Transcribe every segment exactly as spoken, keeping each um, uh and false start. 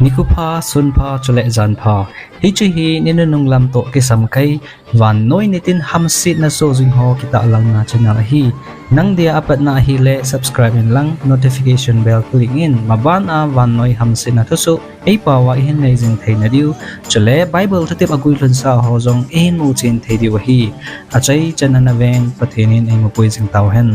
Nikho pha, sun pha, chule jan pha. Hiche hi ni nunung lam toh kisam kai, vannoi nitin hamsetna soh jing ho kitahlang na channel ahi. Nang dia apatna ahile subscribe in lang, notification bell click in, maban a vannoi hamsetna thusoh eipao a ihin nei jing theina diu. Chule Bible thutep aguilhunsa ho jong ihin muchen thei diu ahi. Achaichan ana veng Pathen in eimapui jing tauhen.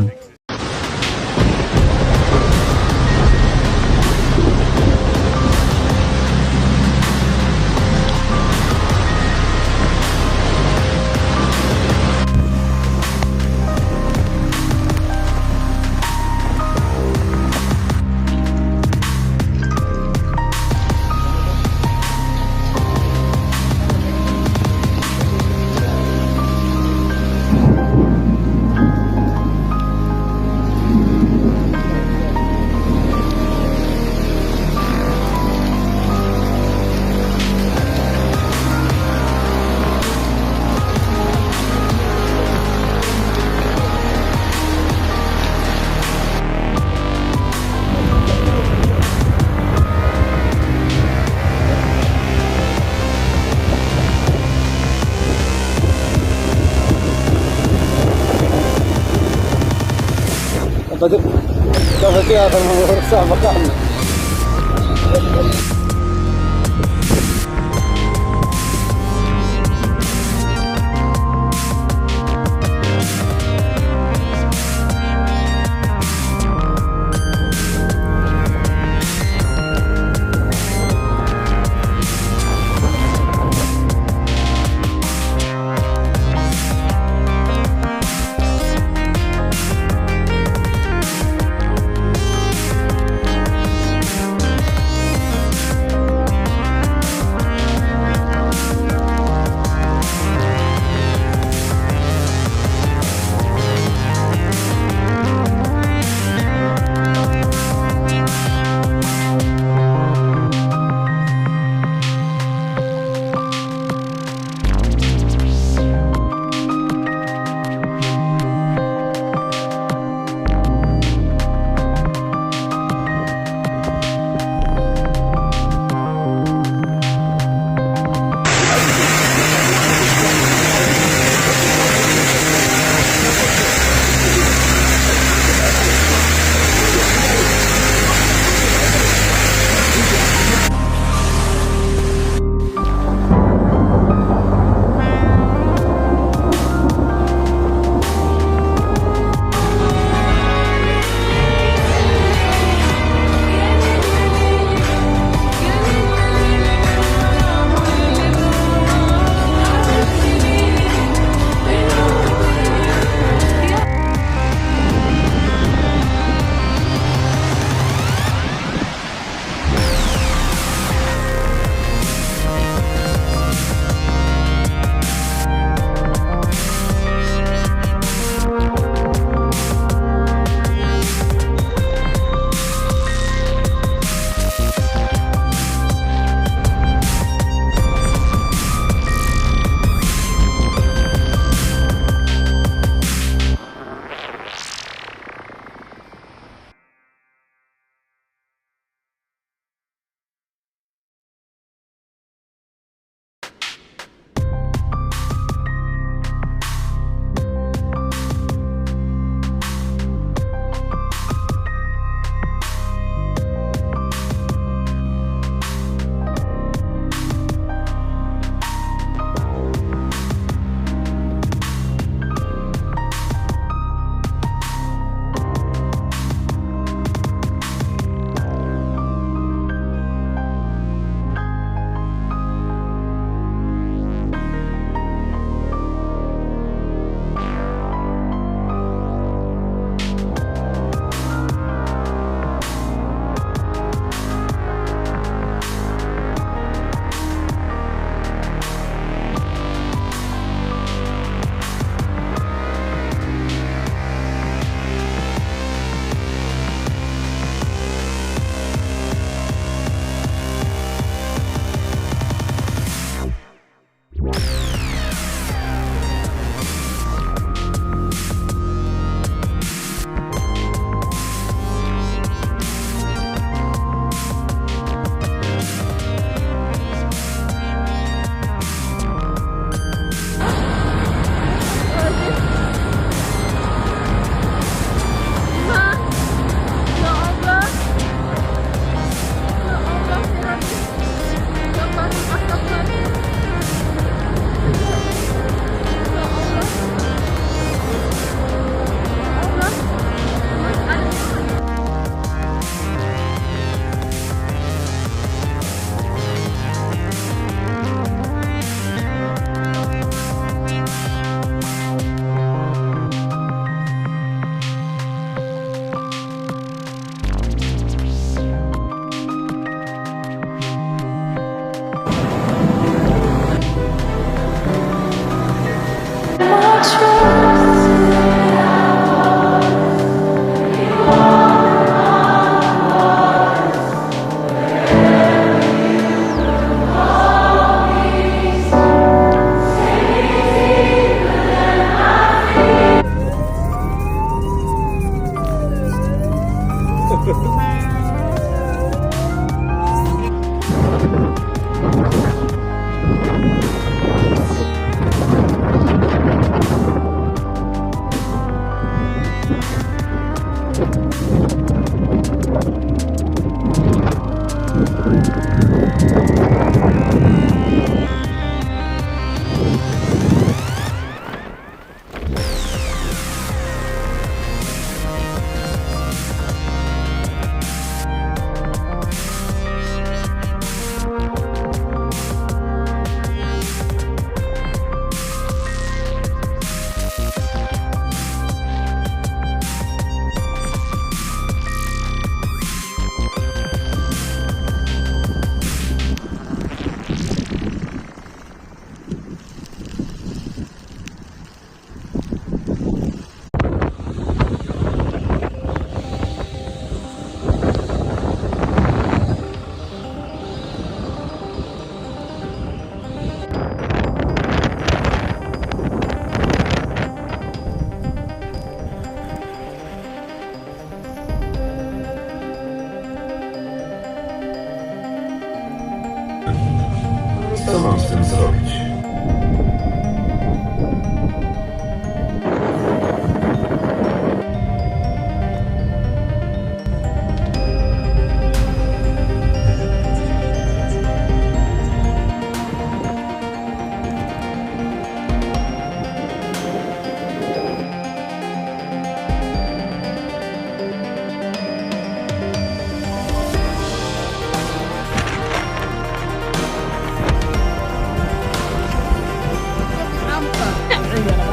Co mam z tym zrobić?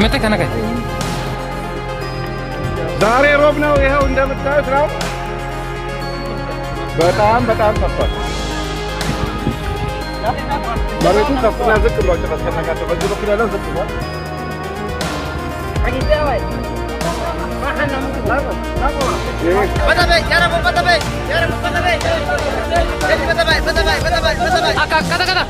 Mete kana kai? Zare rob na uya unda mete kau. Batam, batam, batam. Baru itu tak pernah zikir baca kata kata baca kata zikir. Bata be, yara ko bata be, yara ko bata be, bata be, bata be, bata be, bata be. Aka, kata, kata.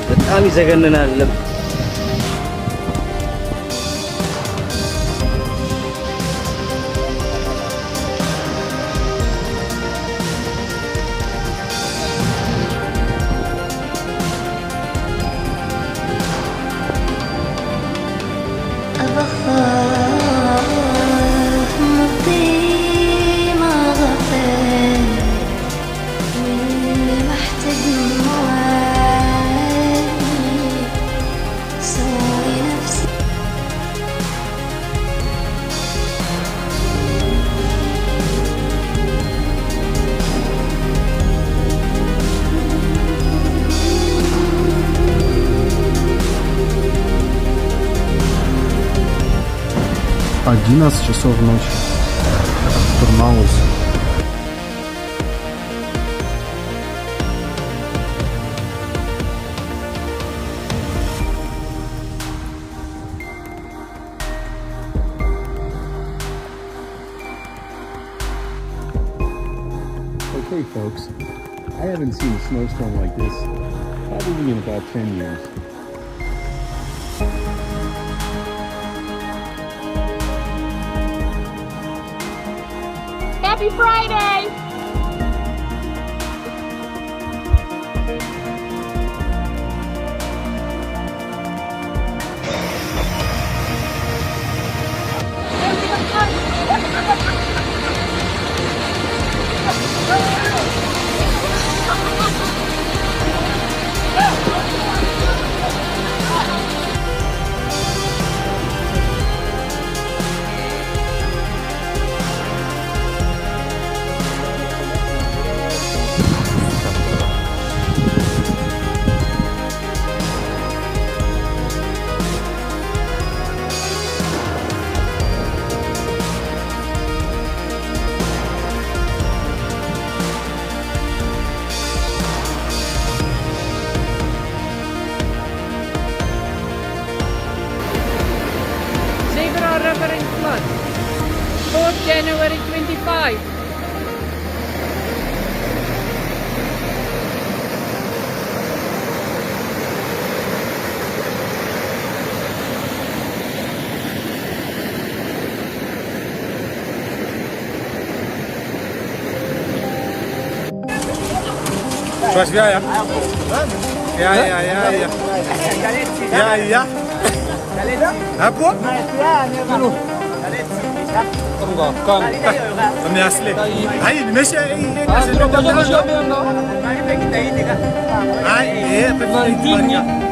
በጣም ይዘገንናል። Одиннадцать часов ночи. Тырмалось. Okay, folks, I haven't seen a snowstorm like this probably in about ten years. Happy Friday! Save our Reverend Flood, fourth January twenty-five. Pas via ya. Ya, ya, ya, ya. Ya, ya. Apo? Kami asli. Hai, mesi, eh, eh, eh, hai, eh, eh, eh, eh.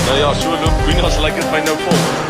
Ja, ja, so loop greenhouse like it by no fault.